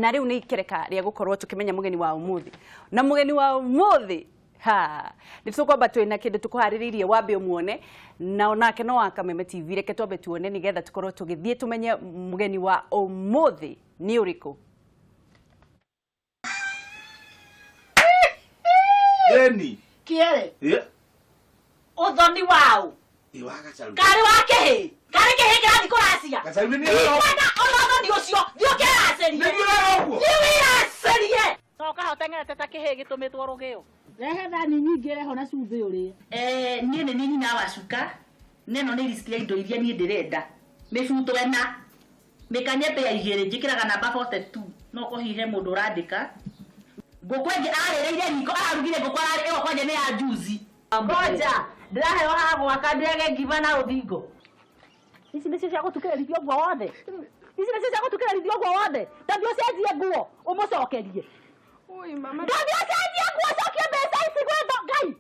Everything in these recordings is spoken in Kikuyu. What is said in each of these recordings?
Na rĩu nĩ ikereka rĩa gũkorwo tũkĩmenya mũgeni wa ũmũthĩ. Na mũgeni wa ũmũthĩ ha nĩ tũkwamba twĩ na kĩndũ tũkũharĩrĩirie wambe ũmuone na onake no wa Kameme TV. Reke twambe tuone nĩgetha tũkorwo tũgĩthiĩ tũmenye mũgeni wa ũmũthĩ nĩ ũrĩkũ. Eni. Kĩere Ye. Ũthoni waũ? Ĩ wa gacaru. Karĩ wa kĩhĩ, karĩ kĩhĩ kĩrathiĩ kũracia. Gacaru nĩ niĩ ũroka. Ndikwenda ona ũthoni ũcio, thiĩ ũkeracĩrie. Nĩ niĩ ũrera ũguo. Thiĩ wĩracĩrie. Coka ho teng'erete ta kĩhĩ gĩtũmĩtwo rũgĩo. Rehe thani nyingĩ reho na cumbĩ ũrĩe. Eh, niĩ nĩ niĩ nyina wa cuka na ĩno nĩ list ya indo iria niĩ ndĩrenda. Mĩbuto ĩna, mĩkanye mbĩa igĩrĩ, njĩkĩraga namba 42 no ũkorwo hihi he mũndũ ũrandĩka. Ngũkũ ĩngĩ arĩrĩire riko, ararugire ngũkũ ararĩ ĩyo kwanja nĩ ya juzi. Ngoja, ndĩraheo haha gwaka ndĩage ngima na rũthingo. Ici nĩcio cia gũtukĩrĩrithia ũguo wothe. Ici nĩcio cia gũtukĩrĩrithia ũguo wothe. Ta thiĩ ũcenjie nguo, ũmũcokerie. Ui, mama. Ta thiĩ ũcenjie nguo, ũcokie mbeca ici gwĩ Ngai.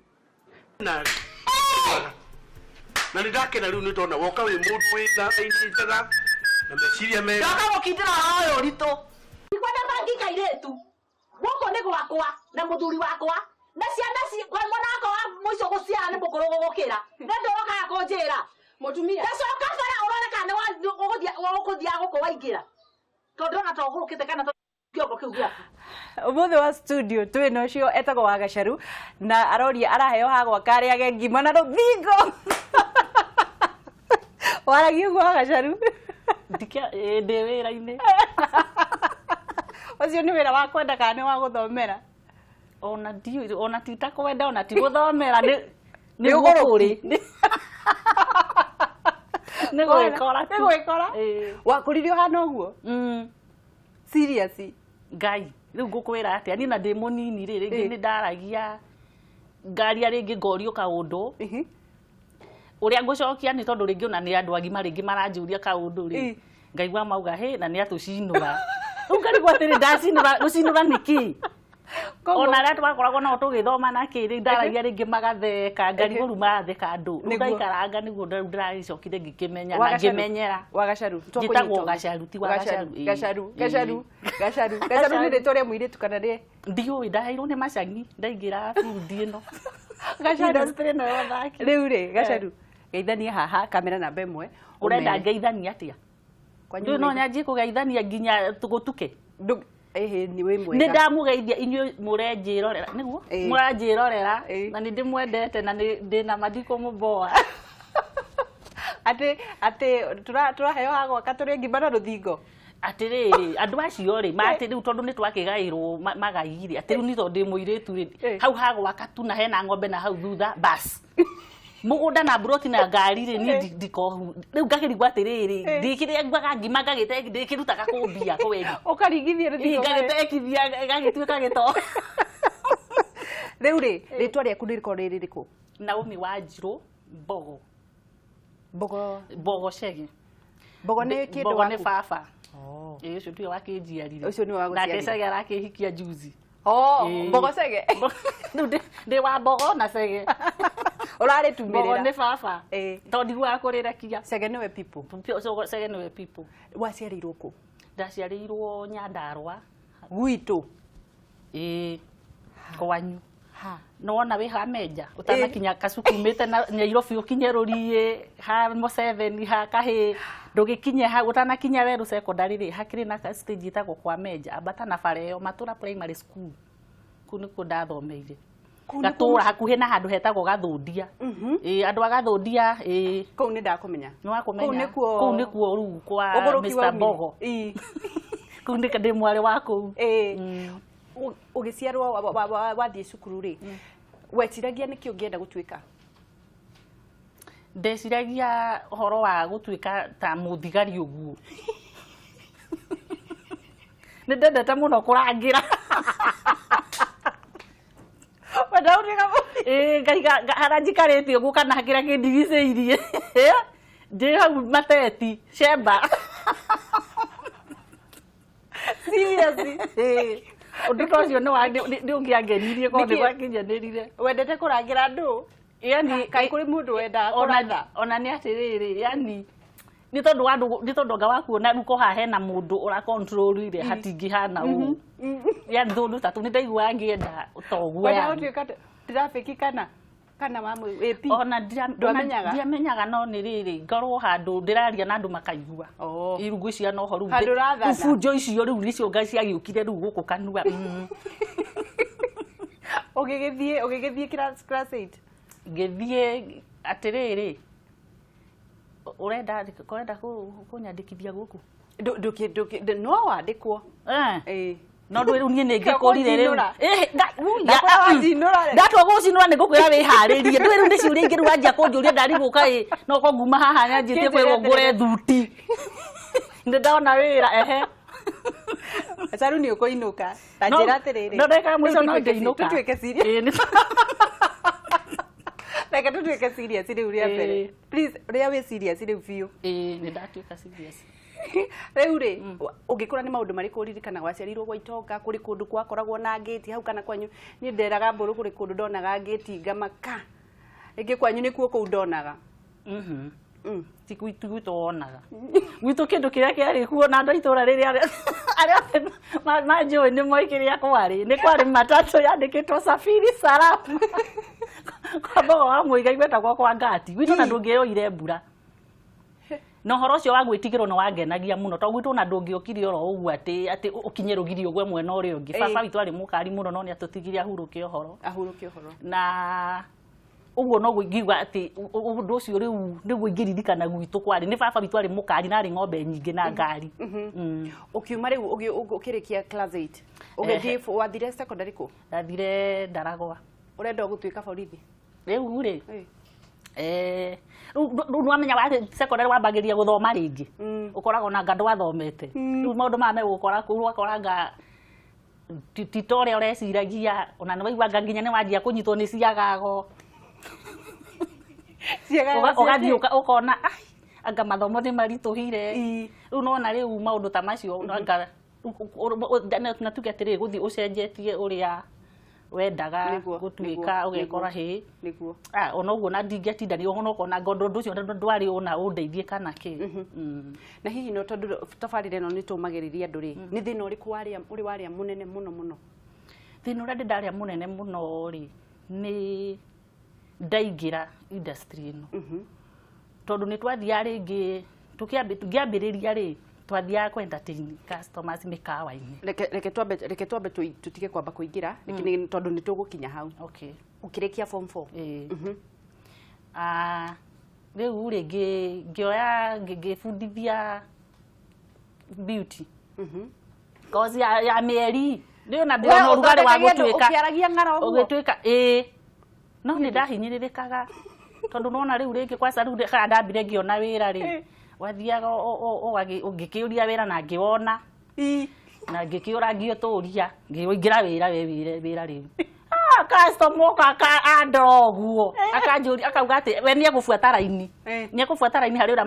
Na na nĩ ndakena rĩu nĩ ndona woka wĩ mũndũ wĩna raini njega na meciria mega. Ndoka gũkindĩra ũhoro ũyũ ũritũ. Ndikwenda bangi kairĩtu. Gũkũ nĩ gwakwa na mũthuri wakwa na ciana kwa mwana wakwa wa mũico gũciara nĩ mũkũrũ gũgũkĩra. Na ndũrokaga kũnjĩra. Mũtumia. Ndacoka bara ũrore kana nĩ ũgũthiaga gũkũ waingĩra. Tondũ ndĩrona ta ũgũrũkĩte kana kĩongo kĩu gĩaku. Ũmũthĩ wa studio twĩ na ũcio etagwo wa Gacaru na aroria araheo ha gwaka arĩage ngima na rũthingo. Waragia ũguo wa Gacaru? Ndĩ wĩra-inĩ. Ũcio nĩ wĩra wa kwenda kana nĩ wa gũthomera? Ona ndiũĩ, ona ti ta kwenda, ona ti gũthomera, nĩ Nĩ ũgũrũki. Nĩ gwĩkora tu. Nĩ gwĩkora? Ĩĩ. Wakũrire ũhana ũguo? Serious? Ngai, rĩu ngũkwĩra atĩa, niĩ na ndĩ mũnini rĩ, rĩngĩ nĩ ndaragia, ngaria rĩngĩ ngorio kaũndũ. Ũrĩa ngũcokia nĩ tondũ rĩngĩ ona nĩ andũ agima rĩngĩ maranjũria kaũndũ rĩ, ngaigua mauga hĩ na nĩ atũcinũra. Rĩu ngarigwo atĩrĩ ndacinũra, gũcinũra nĩ kĩ? Ona arĩa twakoragwo nao tũgĩthoma na kĩ rĩ, ndaragia rĩngĩ magatheka, ngarigwo rĩu maratheka andũ. Rĩu ndaikaranga nĩguo rĩu ndĩragĩcokire ngĩkĩmenya na ngĩmenyera. Wa Gacaru. Njĩtagwo Gacaru, ti wa Gacaru. Gacaru, Gacaru, Gacaru. Gacaru nĩ rĩtwa rĩa mũirĩtu kana rĩ? Ndiũĩ, ndaheirwo nĩ macangi ndaingĩra bundi ĩno. Gacaru. Industry ĩno ya ũthaki. Rĩu rĩ, Gacaru, geithania haha kamera namba ĩmwe. Ũrenda ngeithanie atĩa? Kwanyu Ndũĩ no mũgeithania? nyanjie kũgeithania nginya gũtuke? Ĩhĩ, nĩ wĩ mwega. Nĩ ndamũgeithia inyuĩ mũrenjĩrorera, nĩguo? Mũranjĩrorera na nĩ ndĩmwendete na nĩ ndĩna ma ndikũmũboa. Atĩ, atĩ tũraheo ha gwaka tũrĩe ngima na rũthingo. Atĩrĩrĩ, andũ acio rĩ, ma atĩ rĩu tondũ nĩ twakĩgaĩrwo magai rĩ, atĩ rĩu nĩ tondũ ndĩ mũirĩtu rĩ, hau ha gwaka tu na hena ng'ombe na hau thutha, bas. Mũgũnda na mburoti na ngari rĩ, niĩ ndikohu. Rĩu ngakĩrigwo atĩrĩrĩ, ndĩkĩrĩa nguaga ngima ngagĩte, ndĩkĩrutaga kũ mbia kweli. Ũkaringithia rũthingo. Ĩ, ngagĩtekithia, gagĩtuĩka gĩto. Rĩu rĩ, rĩtwa rĩaku rĩrĩkorwo rĩ rĩrĩkũ? Naomi Wanjirũ Mbogo. Mbogo. Mbogo Chege. Mbogo nĩ kĩndũ Mbogo nĩ waku? baba. Ĩ, ũcio tiwe wakĩnjiarire. Ũcio nĩwe wagũciarire. Nake Chege arakĩhikia juzi. Oh, Mbogo Chege. Rĩu ndĩ wa Mbogo na Chege. Ũrarĩtumĩrĩra. Mbogo nĩ baba. Tondũ ndiguaga kũrĩrekia. Chege nĩwe people. Chege nĩwe people. Waciarĩirwo kũ? Ndaciarĩirwo Nyandarua. Gwitũ? Ĩ, kwanyu. Nĩwona wĩ ha Menja, ũtanakinya Kasuku umĩte na Nairobi ũkinye Rũriĩ, ha Museveni, ha Kahĩ, ndũgĩkinye hau, ũtanakinya Weru Secondary rĩ, hakĩrĩ na stage ĩtagwo kwa Menja, ambata na bara ĩyo, Matũra Primary School, kũu nĩkuo ndathomeire. Kũu nĩkuo Gatũra hakuhĩ na handũ hetagwo Gathũndia. Ĩ, andũ a Gathũndia, ĩ. Kũu nĩ ndakũmenya. Nĩ wakũmenya? Kũu nĩkuo Kũu nĩkuo rĩu kwa Ũgũrũki Mr. waumire. Mbogo. Kũu ndĩ mwarĩ wa kũu. Ũgĩciarwo wathiĩ cukuru rĩ, weciragia nĩkĩ ũngĩenda gũtuĩka? Ndeciragia ũhoro wa gũtuĩka ta mũthigari ũguo. Nĩ ndendete mũno kũrangĩra. Ĩĩ, ngaiga, harĩa njikarĩte ũguo kana kĩrĩa kĩndigicĩirie. Ndĩ hau mateti, cemba. Seriously? Ĩĩ. Ũndũ ta ũcio nĩ ũngĩangenirie korwo nĩ Nĩkĩ? gwakinyanĩrire. Wendete kũrangĩra andũ? Yani, Kaĩ kũrĩ mũndũ wendaga kũratha? Ona nĩ atĩrĩrĩ, yani, Nĩ tondũ wa andũ nĩ tondũ anga wakuona rĩu ko haha hena mũndũ ũra control rĩ hatingĩhana ũũ. Yani tũndũ ta tũu nĩ ndaiguaga ngĩenda ta ũguo Wenda yani. gũtuĩka traffic kana kana wa AP? Ona Ndwamenyaga? ndiamenyaga no nĩ rĩrĩ ngorwo handũ ndĩraria na andũ makaigua. Oh. Rĩu ngwĩciria no ho rĩu Handũ ũrathana. rĩu bunjo icio rĩu nĩcio ngai ciagĩũkire rĩu gũkũ kanua. Ũgĩgĩthiĩ class 8? Ngĩthiĩ atĩrĩrĩ, ũrenda ũrenda kũnyandĩkithia gũkũ? No wandĩkwo. Eh. No ndå rä u niä nä ngä kå rire rä u Ndakwĩra wanjinũra rĩ. ndatua gå cinå ra nä ngå kwä ra wä harä rie ndå rä u nä ciå ria ingä rä u wanjia kå njå ria ndarigå kaä no ko nguma haha nyanjä tie kwä rwo ngå re thuti nä ndona wä ra ehe. Aca rĩu nĩ ũkũinũka. Ta njĩra atĩrĩrĩ. No ndagä ka mũico Rĩu no tũtuĩke ngä inå ka. Tũtuĩke serious. Reke tũtuĩke serious rĩu rĩa mbere. Please, rĩa wĩ serious rĩu biũ. Nä ndatuä ka serious. Rĩu rĩ, ũngĩkũra nĩ maũndũ marĩkũ ũririkanaga? Waciarirwo gwa itonga, kũrĩ kũndũ gwakoragwo na ngĩti hau kana kwanyu? Niĩ nderaga mbũrũ kũrĩ kũndũ ndonaga ngĩti ngamaka. Rĩngĩ kwanyu nĩkuo kũu ndonaga. Ti gwitũ wonaga gwitũ kĩndũ kĩrĩa kĩarĩ kuo na andũ a itũũra rĩrĩa arĩa othe manjũĩ nĩ moĩ kĩrĩa kwarĩ nĩ kwarĩ matatũ yandĩkĩtwo safiri salama kwa mbogo wa Mũigai gwetagwo kwa ngati gwitũ na ndũngĩoire mbura na ũhoro ũcio wa gwĩtigĩrwo nĩ wangenagia mũno tondũ gwitũ ona ndũngĩokire oro ũguo atĩ atĩ ũkinye rũgiri ũgwe mwena ũrĩa ũngĩ. Baba witũ arĩ mũkari mũno no nĩ atũtigire ahurũke ũhoro. Ahurũke ũhoro. Na ũguo noguo ingiuga atĩ ũndũ ũcio rĩu nĩguo ingĩririkana gwitũ kwarĩ nĩ baba witũ arĩ mũkari na arĩ ng'ombe nyingĩ na ngari. Ũkiuma rĩu ũkĩrĩkia class 8 ũgĩthiĩ wathire secondary kũ? Ndathire Ndaragwa. Ũrenda gũtuĩka borithi? Rĩu rĩ rĩu nĩwamenya wa secondary wambagĩrĩria gũthoma rĩngĩ ũkoragwo na anga ndwathomete rĩu maũndũ maya megũkora kũu ũgakora anga ti ta ũrĩa ũreciragia ona nĩwaigua anga nginya nĩwanjia kũnyitwo nĩ ciagago. Ũgathiĩ ũkona ai anga mathomo nĩ maritũhire rĩu nona rĩu maũndũ ta macio anga na tuge atĩrĩrĩ gũthiĩ ũcenjetie ũrĩa wendaga gũtuĩka ũgekora hĩ nĩguo ona ũguo na ndingĩatindanĩire ona ũkona anga ũndũ ũcio ndwarĩ ona ũndeithie kana kĩ. Na hihi no tondũ tabarĩra ĩno nĩ tũmagĩrĩria andũ rĩ, nĩ thĩna ũrĩkũ ũrĩ warĩa mũnene mũno mũno? Thĩna ũrĩa ndĩ ndarĩa mũnene mũno rĩ nĩ ndaingĩra industry ĩno tondũ nĩ twathiaga rĩngĩ tũkĩambĩrĩria rĩ twathiaga kũ entertain customers mĩkawa-inĩ. Reke twambe tũtige kwamba kũingĩra tondũ nĩ tũgũkinya hau. Okay. Ũkĩrĩkia form 4. Rĩu rĩ ngĩoya ngĩbundithia beauty kozi ya mĩeri rĩu na ndĩrona ũrugarĩ wa gũtuĩka ũkĩaragia ng'ara ũguo ũgĩtuĩka ĩĩ no nĩ ndahinyĩrĩrĩkaga tondũ nona rĩu rĩngĩ kwaca rĩu kana ndambire ngĩona wĩra rĩ wathiaga ũngĩkĩũria wĩra na ngĩwona na ngĩkĩũra ngĩũtũria ngĩingĩra wĩra we wĩra rĩu customer oka andora ũguo akanjũria akauga atĩ we nĩegũbuata raini nĩegũbuata raini harĩ ũrĩa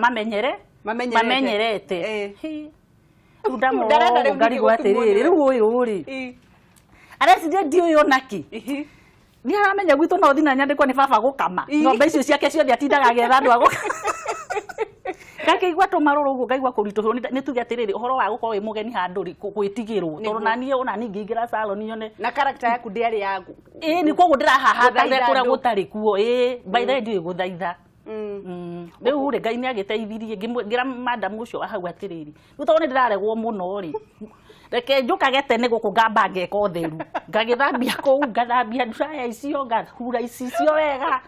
mamenyerete rĩu ndamũrora ũguo ngarigwo atĩrĩrĩ rĩu ũyũ rĩ areciria ndiũĩ ona kĩ nĩ aramenya gwitũ no thiĩ na nyandĩkwo nĩ baba gũkama ng'ombe icio ciake ciothe atindaga agĩetha andũ a gũkama ngakĩigua tũmarũrũ ũguo ngaigua kũritũhĩrwo nĩ tuge atĩrĩrĩ ũhoro wa gũkorwo wĩ mũgeni handũ rĩ gwĩtigĩrwo tondũ naniĩ ona niĩ ngĩingĩra salon nyone na character yaku ndĩarĩ ya ĩĩ nĩ koguo ndĩrahahata kũrĩa gũtarĩ kuo ĩĩ by the way ndiũĩ gũthaitha. Rĩu rĩ Ngai nĩ agĩteithirie ngĩra madam ũcio wa hau atĩrĩrĩ rĩu tondũ nĩ ndĩraregwo mũno rĩ reke njũkage tene gũkũ ngamba ngeka ũtheru ngagĩthambia kũu ngathambia dryer icio ngahura icicio wega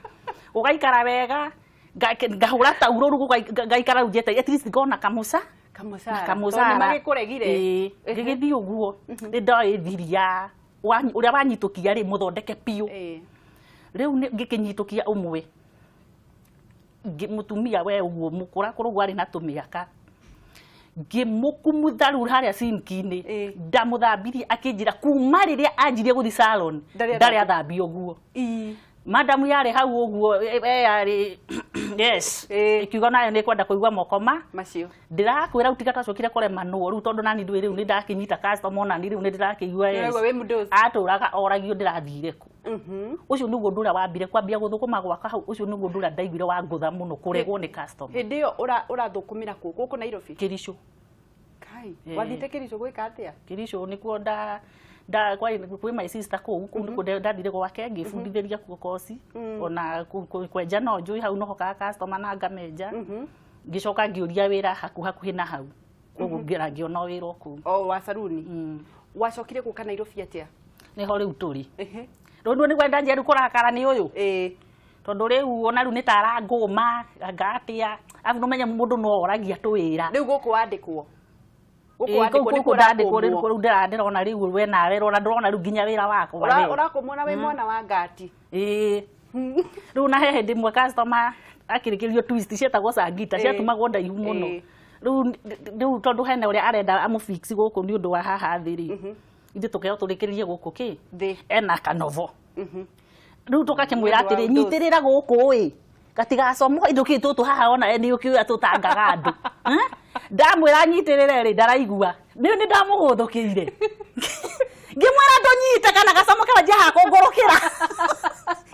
ũgaikara wega ngahũra tauro rĩu ngaikara rĩu njetereire at least ngona kamũca kamũcara nĩmagĩkũregire ngĩgĩthiĩ ũguo nĩ ndoĩ thiri ya ũrĩa wanyitũkia rĩ mũthondeke biũ rĩu ngĩkĩnyitũkia ũmwe mũtumia we ũguo mũkũrakũrũ ũguo arĩ na tũmĩaka ngĩmũkumutha rĩu harĩa sinki-inĩ ndamũthambirie akĩnjĩra kuma rĩrĩa anjirie gũthiĩ salon ndarĩ athambia ũguo. Madamu yarĩ hau ũguo yarĩ Yes. Ĩĩ. Ĩkiuga nayo nĩ kwenda kũigua moko ma Macio. Ndĩrakwĩra rĩu tiga twacokire kũremanwo rĩu tondũ nani ndũĩ rĩu nĩ ndakinyita customer ona ni rĩu nĩ ndĩrakĩigua yes. Nĩũraigua wĩ mũndũ. Atũraga oragio ndĩrathire kũ. Ũcio nĩguo ũndũ ũrĩa wambire kwambia gũthũkũma gwaka hau, ũcio nĩguo ũndũ ũrĩa ndaiguire wa ngũtha mũno, kũregwo nĩ customer. Hĩndĩ ĩyo ũrathũkũmĩra kũ? Gũkũ Nairobi? Kĩricũ. Kai. Ĩĩ. Wathiĩte Kĩricũ gwĩka atĩa? Kĩricũ nĩkuo nda nda kwĩ my sister kũu kũu nĩkuo ndathire gwake ngĩbundithĩria kuo koci ona kwenja no njũĩ hau noho ka customer na ngamenja. Ngĩcoka ngĩũria wĩra hakuhĩ na hau, koguo ngĩra ngĩona wĩra o kũu. O wa saruni. Wacokire gũka Nairobi atĩa? Nĩho rĩu tũrĩ. Ehe. Rĩu nĩ kwenda njeru kũrakara nĩ ũyũ. Ĩĩ. Tondũ rĩu ona rĩu nĩ ta arangũma anga atĩa, arabu nũmenye mũndũ no oragia tũwĩra. Rĩu gũkũ wandĩkwo. Gũkũ Ĩĩ, wandĩkwo kũu nĩkuo kũu ndandĩkwo rĩu ũrakũmwo. rĩu ndĩrona rĩu we nawe rora ndĩrona rĩu nginya wĩra wakwa we. Ũrakũmwo na wĩ mwana wa ngati. Ĩĩ. Rĩu na he hĩndĩ ĩmwe customer akĩrĩkĩrio twist cietagwo sangita, Ĩĩ. ciatumagwo ndaihu mũno. Ĩĩ. Rĩu tondũ hena ũrĩa arenda amũfix gũkũ nĩ ũndũ wa haha thĩ rĩ, ithuĩ tũkeo tũrĩkĩrĩrie gũkũ kĩ Thĩ. Ena kanovo. Rĩu tũgakĩmwĩra Nĩ ũndũ wa atĩrĩ, ũndũ. Nyitĩrĩra gũkũ ĩ gatigacomoka indo kĩ tũtũ haha ona nĩ ũkĩũya tũtangaga andũ. Eh? Ndamwĩra nyitĩrĩre rĩ, ndaraigua nĩ nĩ ndamũgũthũkĩire ngĩmwĩra ndũnyite kana gacomoke wanjia haha kũngũrũkĩra.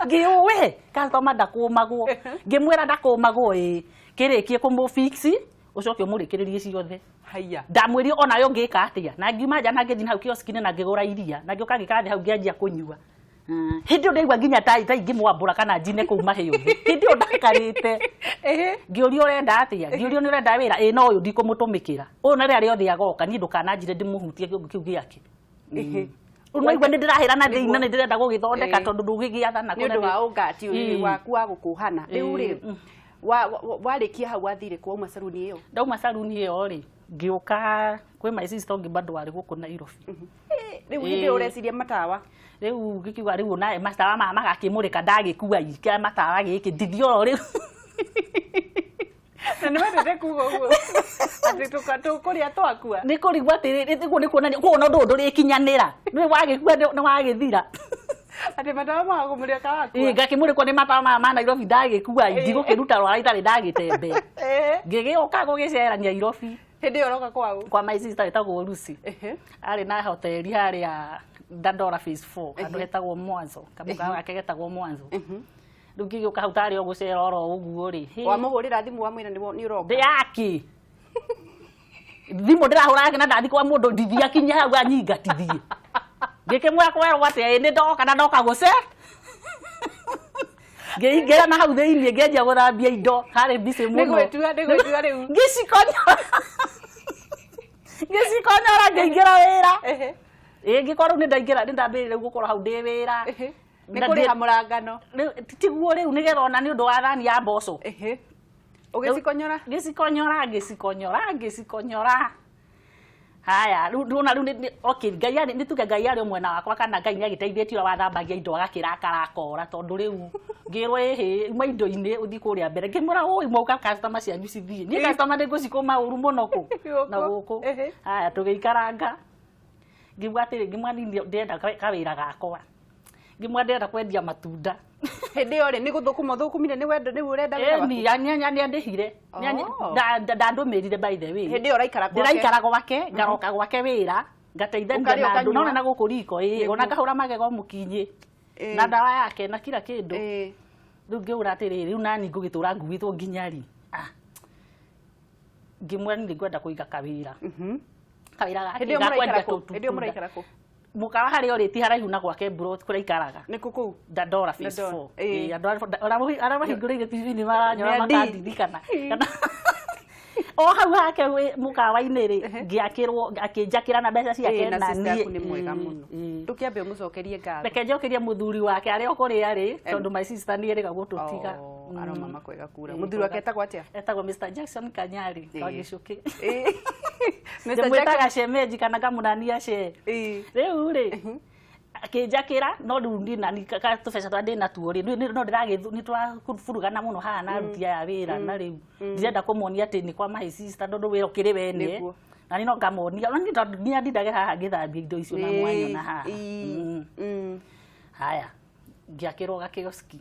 Ngĩũĩ customer ndakũmagwo, ngĩmwĩra ndakũmagwo ĩ kĩrĩkie kũmũfix ũcoke ũmũrĩkĩrĩrie ciothe. Haiya. Ndamwĩrire onawe ũngĩka atĩa, na ngiuma nja na ngĩthiĩ hau kioski-inĩ na ngĩgũra iria na ngĩũka ngĩikara thĩ hau ngĩanjia kũnyua. Hĩndĩ ĩyo ndaigua nginya ta ingĩmwambũra kana njine kũu mahĩũ thĩ, hĩndĩ ĩyo ndakarĩte. Ngĩũrio ũrenda atĩa, ngĩũrio nĩ ũrenda wĩra ĩ no ũyũ ndikũmũtũmĩkĩra ũyũ na rĩrĩa rĩothe agoka niĩ ndũkananjire ndĩmũhutie kĩũngũ kĩu gĩake. Rĩu naigua nĩ ndĩrahĩra na thĩina, nĩ ndĩrenda gũgĩthondeka tondũ ndũgĩgĩathana. Nĩ ũndũ wa ũngati Ĩĩ. waku wa gũkũhana. Rĩu rĩ, warĩkia hau wathire kũ wauma saruni ĩyo? Ndauma saruni ĩyo rĩ, ngĩũka kwĩ my sister ũngĩ bado warĩ gũkũ Nairobi. Rĩu hĩndĩ ĩyo ũreciria matawa. Rĩu ngĩkiuga rĩu ona matawa maya magakĩmũrĩka ndagĩkua kĩa matawa gĩkĩ ndithio oro rĩu. Na nĩ wendete kuga ũguo atĩ tũkũrĩa twakua. Nĩ kũrigwo atĩrĩrĩ, nĩguo nĩ kuonania koguo ona ũndũ ũyũ ndũrĩkinyanĩra, nĩ wagĩkua nĩ wagĩthira. Atĩ matawa magakũmũrĩka wakua. Ĩĩ, ngakĩmũrĩkwo nĩ matawa maya ma Nairobi ndagĩkua, ndigũkĩruta rwara itarĩ ndagĩtembea. Ngĩgĩũka gũgĩcera Nairobi. Hĩndĩ ĩyo ũroka kwaũ? Kwa my sister ĩtagwo Lucy. Arĩ na hoteli harĩa Dandora Phase 4, handũ hetagwo Mwanzo, kamũkawa gake getagwo Mwanzo. Rĩu ngĩgĩũka hau tarĩ o gũcera oro ũguo rĩ. Hĩ. Wamũhũrĩra thimũ wamwĩra nĩ ũroka? Ndĩ yaki thimũ ndĩrahũra na ndathi kwa mũndũ ndithia kinya hau anyingatithie, ngĩkĩmwĩra kwerwo atĩ ĩ nĩ ndoka na ndoka gũce ngĩingĩra na hau thĩiniĩ ngĩanjia gũthambia indo harĩ busy Nĩ mũno. gwĩtua, nĩ gwĩtua rĩu. Ngĩcikonyora, ngĩcikonyora ngĩingĩra wĩra. Ĩ ngĩkorwo rĩu nĩ ndaingĩra, nĩ ndambĩrĩria rĩu gũkorwo hau ndĩ wĩra. Nĩ Na kũrĩha mũrangano. Rĩu tiguo rĩu nĩgetha ona nĩ ũndũ wa thani ya mboco. Ũgĩcikonyora? Ngĩcikonyora, ngĩcikonyora, ngĩcikonyora. Haya, rĩu ndona rĩu okay, Ngai arĩ nĩ tuge Ngai arĩ o mwena wakwa kana Ngai nĩ agĩteithĩtie ũrĩa wathambagia indo agakĩrakara akora, tondũ rĩu ngĩrwo ĩhĩ uma indo-inĩ ũthiĩ kũrĩa mbere, ngĩmwĩra ũi mwauka customer cianyu cithiĩ, niĩ customer nĩ ngũcikũma ũru mũno kũ na gũkũ. Haya, tũgĩikaranga, ngĩuga atĩrĩ, ngĩmwĩra niĩ ndĩrenda kawĩra gakwa, ngĩmwĩra ndĩrenda kwendia matunda. Hĩndĩ ĩyo rĩ, nĩ gũthũkũma ũthũkũmire nĩ wendo rĩu ũrenda wĩra waku? Ĩni nĩandĩhire, ndandũmĩrire by the way. Hĩndĩ ĩyo ũraikara gwake? Ndĩraikara gwake, ngaroka gwake wĩra ngateithania Ũkarĩa na andũ ũkanyua? nona na gũkũ riko ĩ ona ngahũra magego mũkinyĩ na ndawa yake na kila kĩndũ. Rĩu ngĩũra atĩrĩrĩ, rĩu nani ngũgĩtũra nguĩtwo nginya rĩ? Ah, ngĩmwĩra nĩ ngwenda kũiga kawĩra, kawĩra gake Hĩndĩ ĩyo ga mũraikara kwendia kũ? Hĩndĩ ĩyo tũtunda. mũraikara kũ? Mũkawa harĩa ũrĩ ti haraihu na gwake mburoti kũrĩa aikaraga. Nĩ kũ kũu? Dandora Phase Dandora, 4. ĩĩ. Ĩĩ, andũ arĩa mahingũrĩire TV nĩ maranyora Nĩ andi. makandirikana. Kana o hau hake mũkawa-inĩ rĩ, ngĩakĩrwo, akĩnjakĩra na mbeca ciake. Ĩĩ, na na sister niĩ yaku nĩ mwega mũno. Ndũkĩambe ũmũcokerie ngatho. Reke njokerie mũthuri wake arĩa o kũrĩa arĩ, tondũ my sister nĩ erĩga gũtũtiga. Oh, aroma makwega kura. Ĩĩ, Mũthuri wake etagwo atĩa? Etagwo Mr Jackson Kanyari wa Gĩcũkĩ. Mr. Ndĩmwĩtaga Jackson. shemeji kana ngamũnania she. Rĩu rĩ, akĩnjakĩra, no rĩu niĩ nani tũbeca tũrĩa ndĩ natuo rĩ, no ndĩragĩ nĩ tũraburugana mũno haha na aruti aya wĩra, na rĩu ndirenda kũmonia atĩ nĩ kwa my sister tondũ wĩra ũkĩrĩ wene. Nĩguo. Na niĩ no ngamonia ona niĩ tondũ niĩ ndindage haha ngĩthambia indo icio na mwanyona haha. Haya, ngĩakĩrwo gakioski.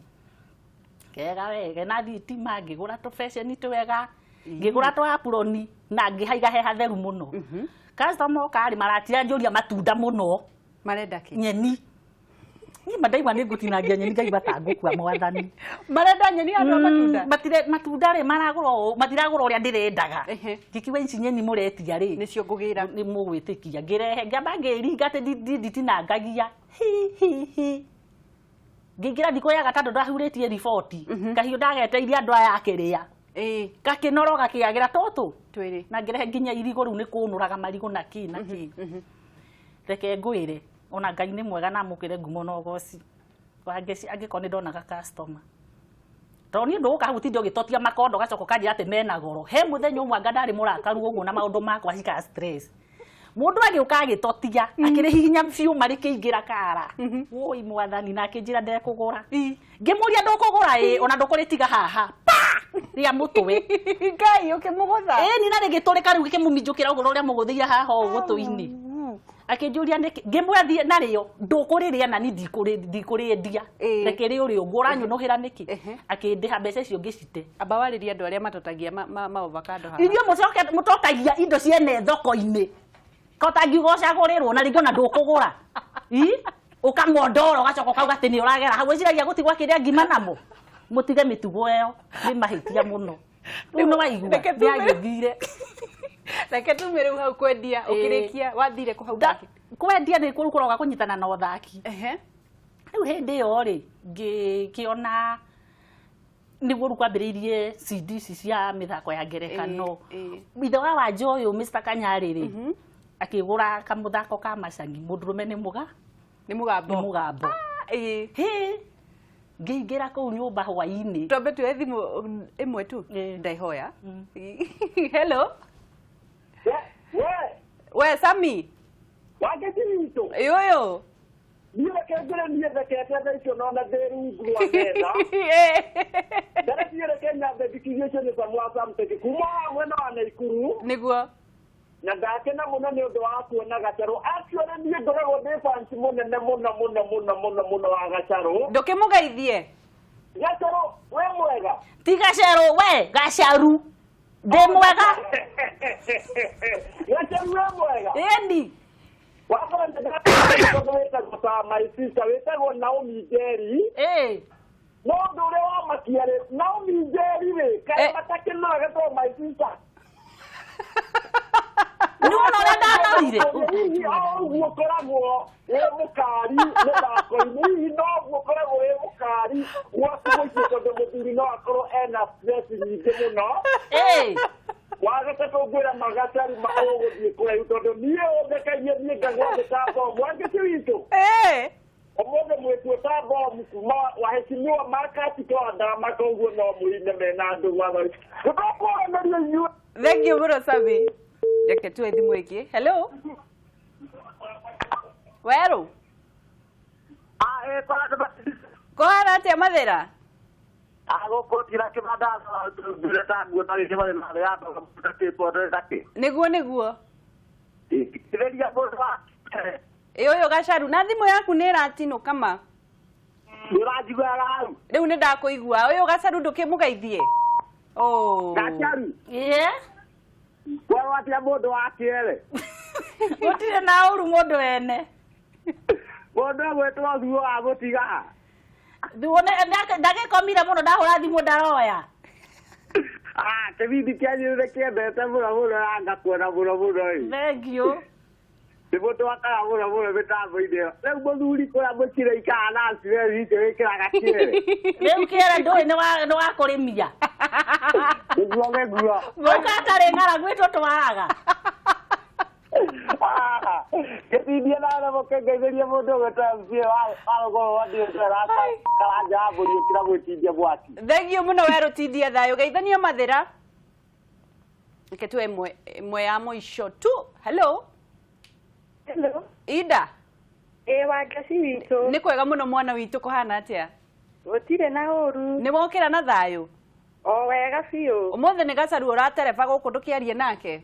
Kega wega na thitima ngĩgũra tũbeceni twega ngĩgũra twa apuroni na ngĩhaiga he hatheru mũno. Customer oka rĩ maratiranjũria matunda mũno. Marenda kĩ? Nyeni. Niĩ ma ndaigua nĩ ngũtinangia nyeni ngaigua ta ngũkua mwathani. Marenda nyeni andũ a matunda? Matunda rĩ maragũra matiragũra ũrĩa ndĩrendaga. Ngĩkiuga ici nyeni mũretia rĩ nĩcio ngũgĩra. Nĩ mũgwĩtĩkia. Ngĩrehe ngĩamba ngĩringa atĩ nditinangagia. Hi hi hi. Ngĩingĩra thikũ ya gatatũ ndahurĩtie riboti. Kahiũ ndageteirie andũ aya akĩrĩa. Gakĩnoro gakĩagĩra tũtũ. Twĩrĩ. Na ngĩrehe nginya irigũ rĩu nĩ kũnũraga marigũ na kĩ na kĩ. Reke ngwĩre ona Ngai nĩ mwega na amũkĩre ngumo na ũgoci. Wangeci angĩkorwo nĩ ndonaga customer. Tondũ niĩ ndũgũka hau ũtinde ũgĩtotia makondo ũgacoka ũkanjĩra atĩ mena goro. He mũthenya ũmwe anga ndarĩ mũrakaru ũguo na maũndũ makwa cika stress. Mũndũ agĩũka agĩtotia akĩrĩhihinya biũ marĩkĩingĩra kara. Woi mwathani na akĩnjĩra ndekũgũra. Ngĩmũria ndũkũgũra ĩ ona ndũkũrĩtiga haha. Pa! Rĩa mũtwe. Ngai ũkĩmũgũtha. Ĩni na rĩgĩtũrĩka rĩu gĩkĩmũminjũkĩra ũguo ũrĩa mũgũthĩire haha ũũ gũtũ-inĩ. Akĩnjũria nĩkĩ ngĩmwethiĩ narĩo ndũkũrĩrĩa na ni ndikũrĩendia. Reke rĩũrĩ ũguo ũranyũnũhĩra nĩkĩ. Akĩndĩha mbeca icio ngĩcite. Amba warĩrie andũ arĩa matotagia ma avocado haha. Inyuĩ mũcoke mũtotagia indo ciene thoko-inĩ. Kota ngiuga ũcagũrĩrwo na rĩngĩ ona ndũkũgũra. Ũkamondora ũgacoka ũkauga atĩ nĩ ũragera hau wĩciragia gũtigwo akĩrĩa ngima namo. Mũtige mĩtugo ĩyo nĩ mahĩtia mũno. Rĩu nĩ waigua nĩ agĩthire. Reke tume rĩu hau kwendia ũkĩrĩkia wathire kũ hau kwendia nĩ kũu kũroga kũnyitana na ũthaki. Rĩu hĩndĩ ĩyo rĩ ngĩkĩona nĩguo rĩu kwambĩrĩirie CD ici cia mĩthako ya ngerekano. Ithe wa Wanja ũyũ Mr. Kanyarĩ rĩ akĩgũra kamũthako ka macangi mũndũrũme nĩ mũga nĩ mũgambo nĩ mũgambo. Hĩ ngĩingĩra kũu nyũmba hwaĩ-inĩ. Twambe tuoe thimũ ĩmwe tu ndaihoya. Hello. We Sami. Wangeci witũ. Ĩ ũyũ. Niĩ reke ngwĩre niĩ thekete thaa icio nona ndĩ rungu rwa metha. Mbere niĩ reke nyambe thikirie ũcio nĩ Samu wa Samtech kuma mwena wa Naikuru. Nĩguo. Na ndakena mũno nĩ ũndũ wa kuona Gacarũ. Actually niĩ ngoragwo ndĩ fans mũnene mũno mũno mũno mũno mũno wa Gacarũ. Ndũkĩmũgeithie. Gacarũ wĩ mwega. Ti Gacarũ we Gacaru. Ndĩ mwega. Gacaru wĩ mwega. Ĩni. Wakora wĩtagwo ta my sister wĩtagwo Naomi Njeri. No ũndũ ũrĩa wamakia rĩ Naomi Njeri rĩ kaĩ matakĩnoga to my sister. Nĩ wona ũrĩa ndanorire. Hihi o ũguo ũkoragwo wĩ mũkari mĩthako-inĩ hihi no ũguo ũkoragwo wĩ mũkari gwaku mũciĩ tondũ mũthuri no akorwo ena stress nyingĩ mũno. Wagatatũ ngwĩra magacaru maũgũthiĩ kũraihu tondũ niĩ ũthekagia niĩ ngagwa thĩ ta bomu. Wangeci witũ. Ũmũthĩ mwĩkuo ta bomu kuma waheshimiwa Marcus Twandama koguo no mũine mena andũ gwathori. Tũtekwaranĩria inyuĩ. Thank you mũno Sami. Reke tuoe thimũ ĩngĩ. Hello. Werũ. Kũhana atĩa Mathĩra? Nĩguo nĩguo. Ĩ ũyũ Gacaru na thimũ yaku nĩ ĩratinũka ma. Rĩu nĩ ndakũigua. Ũyũ Gacaru ndũkĩmũgeithie. Oh. Gacaru. Ĩĩ. Kwerwo atĩa mũndũ wa kĩere? Gũtirĩ na ũru mũndũ wene. Mũndũ egwĩtwo Thuo wa gũtiga. Thuo ndagĩkomire mũno ndahũra thimũ ndaroya. Kĩbindi kĩanyu nĩ kĩendete mũno mũno na ngakuona mũno mũno ĩ. Thank you. Nĩ mũtwakaga mũno mũno mĩtambo-inĩ ĩyo. Rĩu mũthuri kũrĩa mũcire ikara na stress icio wĩkĩraga kĩere. Rĩu kĩere ndũĩ nĩ wa kũrĩmia. Nĩguo nĩguo. Gũka atarĩ ng'aragu ĩtũtwaraga. Gĩtindia na mũkengeithĩrie mũndũ ũgwĩtwo MCA wa rũgũrũ rwa Karanja wa mbũri ũkĩra gwĩtindia mwaki. Thank you mũno werũ tindia thayũ. Geithania Mathĩra. Reke tuoe ĩmwe ya mũico tu. Hello. Hello. Ida. Ĩ Wangeci witũ. Nĩ kwega mũno mwana witũ kũhana atĩa? Gũtirĩ na ũru. Nĩ wokĩra na thayũ? O wega biũ. Ũmũthĩ nĩ Gacaru ũratereba gũkũ ndũkĩarie nake?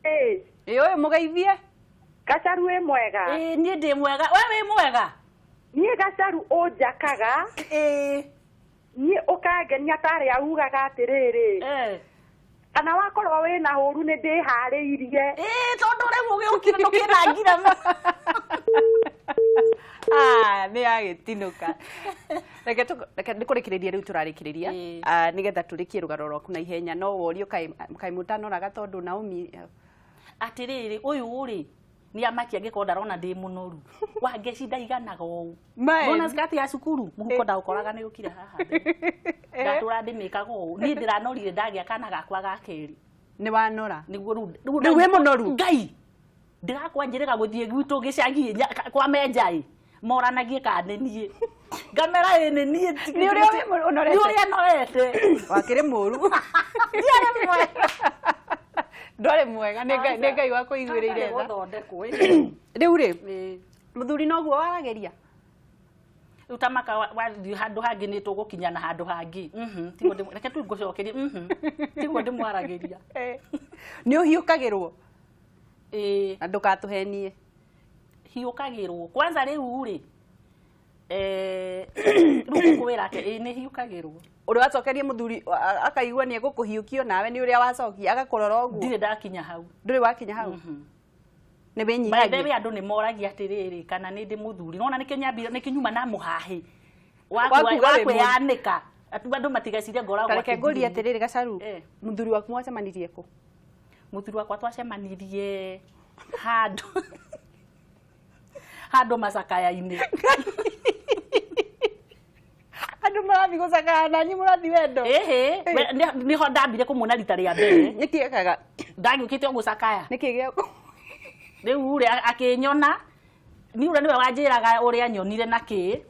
Ĩ. Ĩ ũyũ mũgeithie. Gacaru wĩ mwega? Ĩ niĩ ndĩ mwega. We wĩ mwega? Niĩ Gacaru ũnjakaga. Niĩ ũkangenia tarĩ augaga atĩrĩrĩ. Kana wakorwo wĩna ũru nĩ ndĩharĩirie. Tondũ rĩu ũgĩũkire ndũkĩnangira. Nĩ yagĩtinũka. Reke nĩkũrĩkĩrĩria rĩu tũrarĩkĩrĩria nĩgetha tũrĩkie rũgano rwaku na ihenya no worio kaĩ mũtanoraga tondũ Naomi atĩrĩrĩ ũyũ rĩ nĩ amakia angĩkorwo ndarona ndĩ mũnoru. Wangeci ndaiganaga ũũ. Wona skati ya cukuru mũhuko ndaũkoraga nĩ ũkire haha. Ndatũra ndĩmĩkaga ũũ. Niĩ ndĩranorire ndagĩa kana gakwa ga kerĩ. Nĩ wanora. Nĩguo rĩu wĩ mũnoru. Ngai ndĩrakwanjĩrĩga gũthiĩ gwitũ gĩcagi kwa menjai moranagie kana nĩ niĩ. Ngamera ĩ nĩ niĩ. Nĩ ũrĩa ũnorete. Nĩ ũrĩa norete. Wakĩrĩ mũru. Ndiarĩ mwega. Ndwarĩ mwega nĩ Ngai wakũiguĩrĩire tha. Rĩu rĩ mũthuri noguo warageria. Rĩu ta maka wathiĩ handũ hangĩ nĩ tũgũkinya na handũ hangĩ. Tiguo reke tu ngũcokerie. Tiguo ndĩmwaragĩria. Nĩ ũhiũkagĩrwo. Na ndũgatũhenie. Hiũkagĩrwo. Kwanza rĩu rĩ rĩu ngũkwĩra atĩ nĩ hiũkagĩrwo. Ũrĩa wacokeria mũthuri akaigua nĩ egũkũhiũkio nawe nĩ ũrĩa wacokia agakũrora ũguo. Ndirĩ ndakinya hau. Ndũrĩ wakinya hau. Nĩ wĩnyihagia. By the way andũ nĩ moragia atĩrĩrĩ kana nĩ ndĩ mũthuri. Nĩwona nĩkĩo nyambire nĩkĩo nyuma na mũhahĩ. Wa kwĩyanĩka. Andũ matigecirie ngoragwo. Reke ngũrie atĩrĩrĩ Gacaru. Mũthuri waku mwacemanirie kũ? Mũthuri wakwa twacemanirie handũ handũ macakaya-inĩ. Andũ marathiĩ gũcakaya na niĩ mũrathiĩ wendo. Ĩhĩ, nĩho ndambire kũmuona rita rĩa mbere. Nĩkĩ ekaga? Ndagĩũkĩte o gũcakaya. Nĩkĩ gĩa Rĩu rĩ akĩnyona niĩ ũrĩa nĩwe wanjĩraga ũrĩa nyonire na kĩ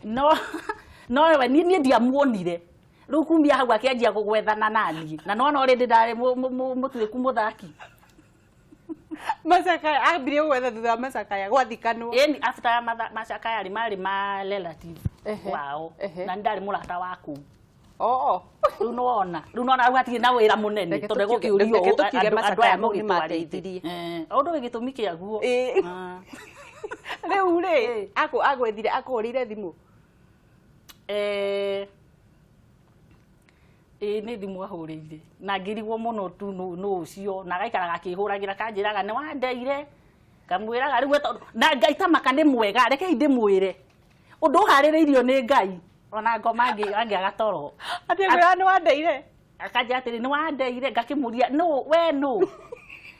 no we niĩ ndiamuonire. Rĩu kumia hau akĩanjia gwethana na niĩ na nona already ndarĩ mũtuĩku mũthaki. Macakaya ambirie gwetha thutha wa macakaya gwathikanwo. Ĩni after macakaya rĩ marĩ ma relative wao na ndarĩ mũrata wa kũu. Rĩu nĩwona rĩu nĩwona hau hatirĩ na wĩra mũnene tondũ egũkĩũrio andũ aya mũgĩtwarĩte. Ũndũ wĩ gĩtũmi kĩaguo. Rĩu rĩ agwethire akũhũrĩire thimũ? Ĩĩ nĩ thimũ ahũrĩire na ngĩrigwo mũno tu nũ ũcio na agaikaraga akĩhũragĩra akanjĩraga nĩ wandeire ngamwĩraga rĩu na Ngai ta maka nĩ mwega rekei ndĩmwĩre ũndũ ũharĩrĩirio nĩ Ngai ona ngoma angĩaga toro. Atĩ ngwĩraga nĩ wandeire? Akanjĩra atĩrĩ nĩ wandeire ngakĩmũria nũ we nũ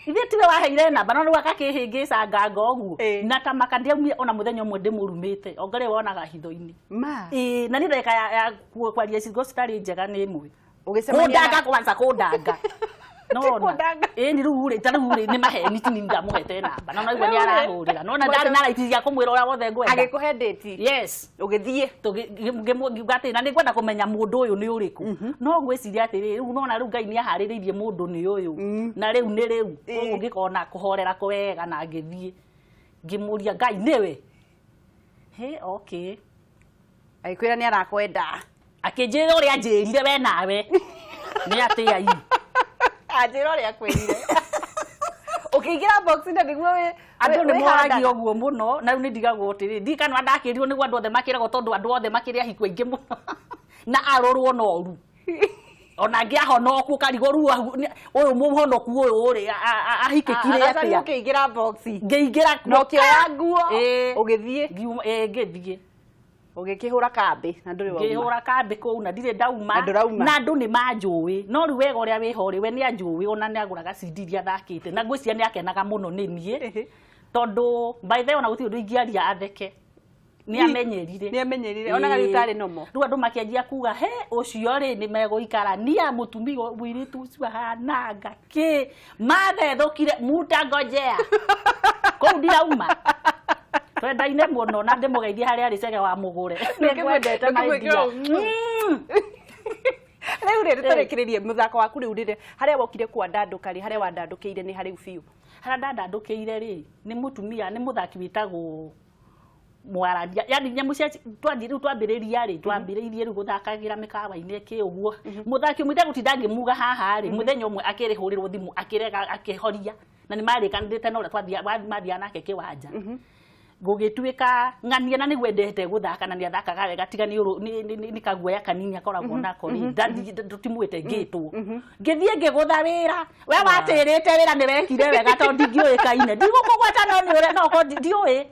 ithuĩ tiwe waheire namba no rĩu agakĩhĩngĩca nganga ũguo na ta maka ndiaumire ona mũthenya ũmwe ndĩmũrumĩte onga rĩu wonaga hitho-inĩ. Ĩĩ na niĩ ndagĩka ya kwaria ciugo citarĩ njega nĩ ĩmwe. Kũndanga kwanza kũndanga. Nona ĩni rĩu rĩ ta rĩu rĩ nĩ maheni ti niĩ ndamũhete namba no naigua nĩ arahũrĩra nona ndarĩ na right cia kũmwĩra ũrĩa wothe ngwenda. Agĩkũhe date? Yes. Ũgĩthiĩ? Ngiuga atĩrĩ na nĩ ngwenda kũmenya mũndũ ũyũ nĩ ũrĩkũ no ngwĩciria atĩrĩrĩ rĩu nona rĩu Ngai nĩ aharĩrĩirie mũndũ nĩ ũyũ na rĩu nĩ rĩu koguo ngĩkona kũhorera kwega na ngĩthiĩ ngĩmũria Ngai nĩwe. Hĩ okay. Agĩkwĩra nĩ arakwenda. Akĩnjĩra ũrĩa anjĩrire we nawe nĩ atĩa i. Anjĩra ũrĩa akwĩrire. Ũkĩingĩra box na nĩguo wĩ andũ nĩ moragia ũguo mũno na rĩu nĩ ndigagwo atĩrĩ ndirikana ndakĩrirwo nĩguo andũ othe makĩragwo tondũ andũ othe makĩrĩ ahiku aingĩ mũno na arũrwo noru ona angĩ ahonoku ũkarigwo rĩu ũyũ mũhonoku ũyũ rĩ ahikĩkire atĩa. Ũkĩingĩra box ngĩingĩra na ũkĩoya nguo ũgĩthiĩ ngĩthiĩ ũgĩkĩhũra kambĩ na ndũrĩ wauma. Ngĩhũra kambĩ kũu na ndirĩ ndauma na andũ nĩ manjũĩ no rĩu wega ũrĩa wĩho rĩ we nĩ anjũĩ ona nĩ agũraga CD iria thakĩte na ngwĩciria nĩ akenaga mũno nĩ niĩ tondũ by the way ona gũtirĩ ũndũ ingĩaria atheke nĩ amenyerire. Nĩ amenyerire onaga rĩu tarĩ nomo. Rĩu andũ makĩanjia kuga he ũcio rĩ nĩ megũikarania mũtumia mũirĩtu ũcio ahananga kĩ mathethũkire mutangojea kũu ndirauma. Twendaine mũno na ndĩmũgeithie harĩa arĩ Cege wa Mũgũre. Nĩngwendete my dear. Rĩu rĩ tũrĩkĩrĩrie mũthako waku rĩu rĩrĩ harĩa wokire kwandandũka rĩ harĩa wandandũkĩire nĩ harĩu biũ. Harĩa ndandandũkĩire rĩ nĩ mũtumia nĩ mũthaki wĩtagwo Mwarania yani nyamũ cia twathiĩ rĩu twambĩrĩria rĩ twambĩrĩirie rĩu gũthakagĩra mĩkawa-inĩ kĩ ũguo mũthaki ũmwe ndegũtinda ngĩmuga haha rĩ mũthenya ũmwe akĩrĩhũrĩrwo thimũ akĩrega akĩhoria na nĩ marĩkanĩte na ũrĩa twathiaga mathiaga nake kĩwanja. Gũgĩtuĩka ng'ania na nĩguo endete gũthaka na nĩathakaga wega tiga nĩ kaguoya kanini akoragwo nako rĩ tũtimwĩte ngĩtwo ngĩthiĩ ngĩgũtha wĩra we watĩrĩte wĩra nĩ wekire wega tondũ ndingĩũĩkaine ndigũkũgweta no nĩ ũrĩa no korwo ndiũĩ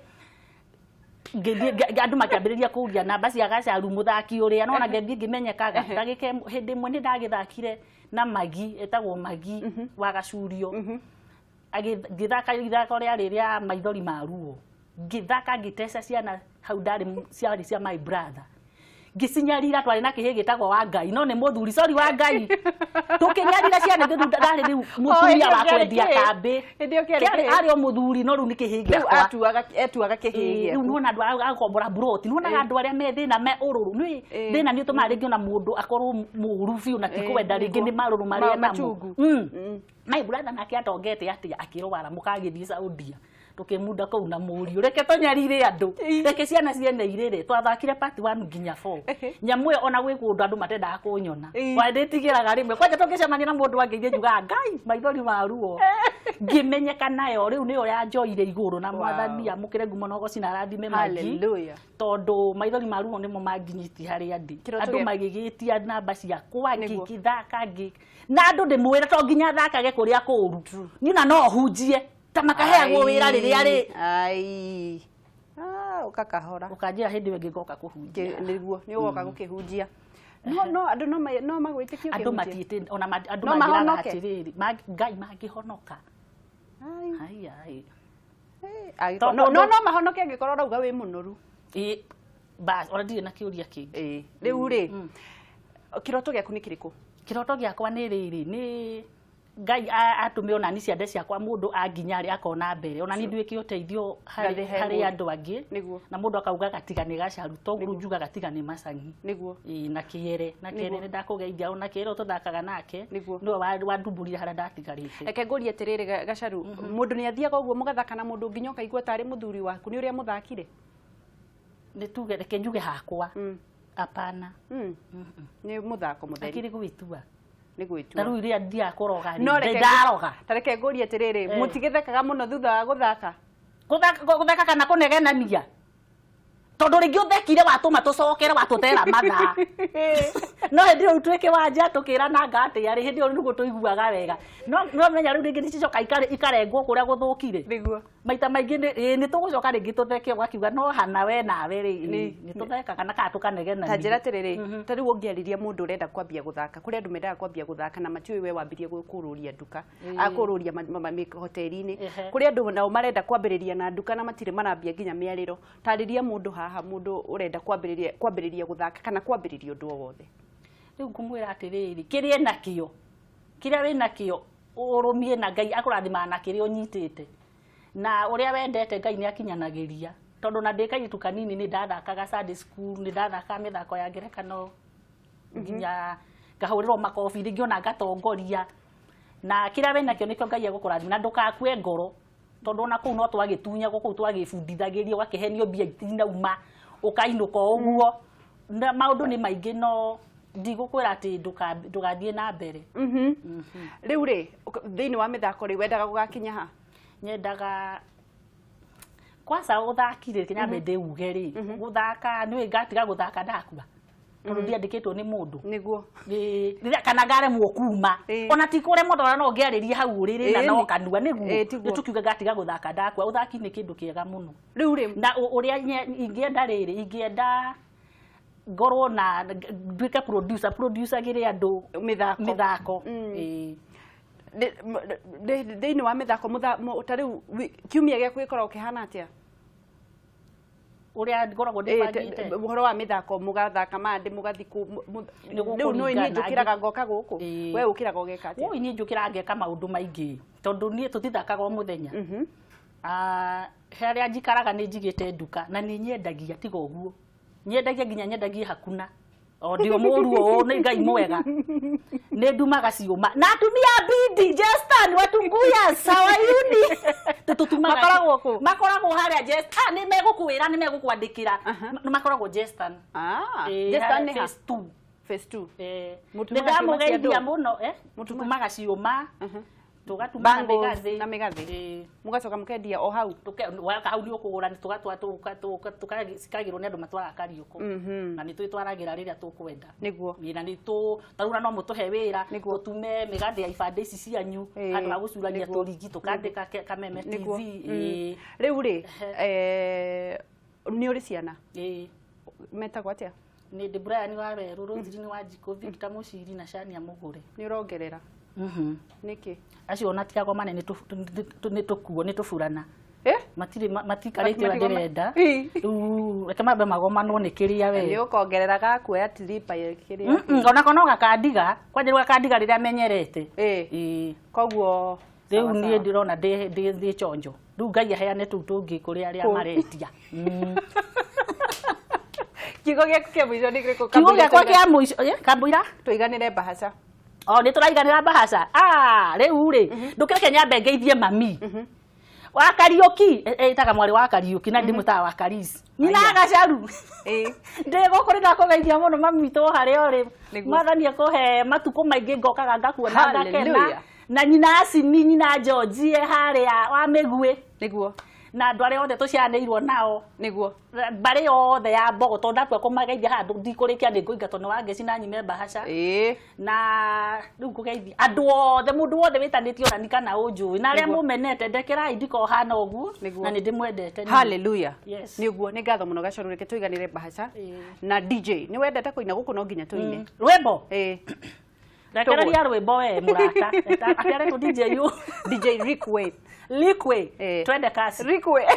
ngĩthiĩ andũ makĩambĩrĩria kũria namba cia Gacaru mũthaki ũrĩa nona ngĩthiĩ ngĩmenyekaga ndagĩka hĩndĩ ĩmwe nĩ ndagĩthakire na Magi etagwo Magi wa Gacurio ngĩthaka ithako rĩarĩ rĩa maithori ma ruo ngĩthaka ngĩteca ciana hau ndarĩ ciarĩ cia my brother ngĩcinyarira twarĩ na kĩhĩ gĩtagwo wa Ngai no nĩ mũthuri sorry wa Ngai tũkĩnyarira ciana ithuĩ ndarĩ rĩu mũtumia wa kwendia kambĩ arĩ o mũthuri no rĩu nĩ kĩhĩ gĩakwa etuaga kĩhĩ rĩu nĩwona andũ agakombora mburoti nĩwonaga andũ arĩa me thĩna me ũrũrũ nĩ thĩna nĩ ũtũmaga rĩngĩ ona mũndũ akorwo mũũru biũ na ti kwenda rĩngĩ nĩ marũrũ marĩa namo my brother nake atongete atĩa akĩrwara mũkagĩthiĩ Saudia tukimunda kuu na mũriũ reke tũnyarire andũ reke ciana ciene irĩrĩ twathakire part 1 nginya 4 nyamũ ĩyo ona gwĩ kũndũ andũ matendaga kũnyona ndĩtigĩraga rĩmwe kwanja tũngĩcemania na mũndũ angĩthiĩ njugaga Ngai maithori ma ruo ngĩmenyeka nayo rĩu nĩyo yanjoire igũrũ na mwathani amũkĩre ngumo na ũgoci na arathime Magi tondũ maithori ma ruo nĩmo manginyitie harĩa ndĩ andũ magĩgĩtia namba ciakwa ngĩthaka ngĩ na andũ ndĩmwĩre to nginya thakage kũrĩa kũũru niĩ na no hunjie ta makaheagwo wĩra rĩrĩa rĩ ai ũkakahora ũkanjĩra hĩndĩ ĩyo ĩngĩ ngoka kũhunjia nĩguo nĩ ũgoka gũkĩhunjia no andũ no magwĩtĩkie andũ matiĩtĩ ona andũ manjĩraga atĩrĩrĩ Ngai mangĩhonoka ai ai no mahonoke angĩkorwo ũrauga wĩ mũnoru ĩ bas ona ndirĩ na kĩũria kĩngĩ rĩu rĩ kĩroto gĩaku nĩ kĩrĩkũ kĩroto gĩakwa nĩ rĩrĩ nĩ Ngai atũme ona ni ciande ciakwa mũndũ anginya rĩ akona mbere ona ni nduĩke ũteithio harĩ andũ angĩ na mũndũ akauga gatiga nĩ Gacaru toguo njuga gatiga nĩ Macangi nĩguo na kĩere na kĩere nĩ ndakũgeithia ona kĩere tũthakaga nake nĩwe wandumbũrire harĩa ndatigarĩte reke ngũrie atĩrĩrĩ Gacaru mũndũ nĩ athiaga ũguo mũgathaka na mũndũ nginya ũkaigua tarĩ mũthuri waku nĩ ũrĩa mũthakire nĩ tuge reke njuge hakwa apana nĩ mũthako mũtheri akĩrĩ gwĩtua nĩ gwĩtua ta rĩu rĩrĩa thiaga kũroga rĩ ndaroga ta reke ngũrie atĩrĩrĩ mũtigĩthekaga mũno thutha wa gũthaka gũthaka kana kũnegenania tondũ rĩngĩ ũthekire watũma tũcokere watũtera mathaa no hĩndĩ ĩyo twĩ kĩwanja tũkĩrananga atĩa rĩ hĩndĩ ĩyo nĩguo tũiguaga wega no menya rĩu rĩngĩ nĩcicoka ikarengwo kũrĩa gũthũkire nĩguo maita maingĩ nĩ tũgũcoka rĩngĩ tũtheke ũgakiuga no hana we nawe rĩ nĩ tũthekaga na kana tũkanegenania ta njĩra atĩrĩrĩ ta rĩu ũngĩarĩria mũndũ ũrenda kwambia gũthaka kũrĩ andũ mendaga kwambia gũthaka na matiũĩ we wambirie kũrũria nduka kũrũria hoteli-inĩ kũrĩ andũ nao marenda kwambĩrĩria na nduka na matirĩ marambia nginya mĩarĩro tarĩria mũndũ haha mũndũ ũrenda kwambĩrĩria gũthaka kana kwambĩrĩria ũndũ o wothe rĩu ngũmwĩra atĩrĩrĩ kĩrĩa nakĩo kĩrĩa wĩ nakĩo ũrũmie na Ngai akũrathimaga na kĩrĩa ũnyitĩte na ũrĩa wendete Ngai nĩ akinyanagĩria tondũ na ndĩ kairĩtu kanini nĩ ndathakaga Sunday school nĩ ndathakaga mĩthako ya ngerekano nginya ngahũrĩrwo makobi rĩngĩ ona ngatongoria na kĩrĩa wĩ nakĩo nĩkĩo Ngai egũkũrathima na ndũgakue ngoro tondũ ona kũu no twagĩtunyagwo kũu twagĩbundithagĩrio ũgakĩhenio mbia itinauma ũkainũka o ũguo na maũndũ nĩ maingĩ no ndigũkwĩra atĩ ndũgathiĩ na mbere rĩu rĩ thĩinĩ wa mĩthako rĩ wendaga gũgakinya ha nyendaga kwanza ũthaki rĩ nyambe ndĩuge rĩ gũthaka nĩũĩ ngatiga gũthaka ndakua tondũ ndiandĩkĩtwo nĩ mũndũ nĩguo kana ngaremwo kuma ona ti kũremwo tondũ no ngĩarĩrie hau ũrĩrĩ na no kanua nĩguo nĩtũkiuga ngatiga gũthaka ndakua ũthaki nĩ kĩndũ kĩega mũno rĩu rĩ na ũrĩa ingĩenda rĩrĩ ingĩenda ngorwo na nduĩke producer gĩrĩ andũ mĩthako thĩinĩ wa mĩthako ta rĩu kiumia gĩaku gĩkoragwo kĩhana atĩa ũrĩa ngoragwo ndĩbangĩte ũhoro wa mĩthako mũgathaka mande mũgathiĩ rĩu nĩ niĩ njũkĩraga ngoka gũkũ we ũkĩraga ũgeka atĩa ũi niĩ njũkĩraga ngeka maũndũ maingĩ tondũ niĩ tũtithakaga o mũthenya harĩa njikaraga nĩ njigĩte nduka na nĩ nyendagia tiga ũguo nyendagia nginya nyendagie hakuna o ndio mũru ũũ nĩ Ngai mwega nĩ ndumaga ciũma na atumia bidi Justin watunguya sawayuni tũtumaga makoragwo kũ makoragwo harĩa Justin nĩ megũkwĩra nĩ megũkwandĩkĩra makoragwo Justin Justin nĩ phase 2 phase 2 nĩ ndamũgeithia mũno tũtumaga ciũma Tũgatuma na Bangles mĩgathĩ. na mĩgathĩ. Ĩĩ. Mũgacoka mũkendia o hau. Waka hau nĩ ũkũgũra tũkagĩrwo nĩ andũ matwaraga Kariũkũ. Na nĩ twĩtwaragĩra rĩrĩa tũkwenda. Nĩguo. Ĩĩ, na nĩ tũ tarĩu no mũtũhe wĩra Nĩguo. tũtume mĩgathĩ ya ibandĩ ici cianyu Ĩĩ, handũ ha gũcurania nĩguo. tũrigi tũkandĩka Kameme Nĩguo. TV. Ĩĩ. Rĩu rĩ, nĩ ũrĩ ciana? Ĩĩ. Metagwo atĩa? Nĩ ndĩ Brian wa Werũ, Roselyn wa Njikũ, Victor Mũciri na Shania Mũgũre. Nĩ ũrongerera? Nĩkĩ? Acio ona ti agomane nĩ tũkuo nĩ tũburana. Matirĩ matikarĩte ũrĩa Matigoma- ndĩrenda. Ĩ. Rĩu reke mambe magomanwo nĩ kĩrĩa we. Nĩ ũkongerera gakuoya tiripa kĩrĩa. Onako no gakandiga kwanja rĩu gakandiga rĩrĩa menyerete. Ĩĩ. Koguo Rĩu sawa, niĩ sawa. ndĩrona ndĩ chonjo. Rĩu Ngai aheane tũu tũngĩ kũrĩ arĩa Kũ- maretia. Kiugo gĩaku kĩa mũico nĩ kĩrĩkũ? Kiugo Kamũira gĩakwa kĩa mũico kamũira tũiganĩre mbahaca. O nĩ tũraiganĩra mbahaca. Ah, rĩu rĩ ndũkĩreke nyambe ngeithie mami. Wa Kariũki ĩtaga mwarĩ wa Kariũki na ndĩmwĩtaga wa Karisi. Nyina Gacaru. Ndĩ gũkũ nĩ ndakũgeithia mũno mami witũ harĩa ũrĩ. Nĩguo. Mwathani akũhe matukũ maingĩ ngokaga ngakuona ngakena. Hallelujah. Na nyina Acini nyina Georgie harĩa wa Mĩguĩ. Nĩguo. Na andũ arĩa othe tũciaranĩirwo nao. Nĩguo. Mbarĩ yothe ya Mbogo tondũ ndatua kũmageithia haha ndikũrĩkia nĩ ngũingatwo nĩ Wangeci na nyime mbahaca. Na rĩu ngũgeithia andũ othe mũndũ wothe wĩtanĩtio nani kana ũnjũĩ na arĩa Nĩguo. mũmenete ndekerai ndikohana ũguo Nĩguo. na nĩ ndĩmwendete niĩ. Hallelujah. Yes. Nĩ ũguo nĩ ngatho mũno Gacaru reke tũiganĩre mbahaca. Na DJ nĩ wendete kũina gũkũ no nginya tũine. Rwĩmbo? Ĩĩ. Rekereria rwĩmbo we mũrata. Akeretwo DJ yu. DJ Rick Wayne. Liquid. Twende kasi. Rick Wayne.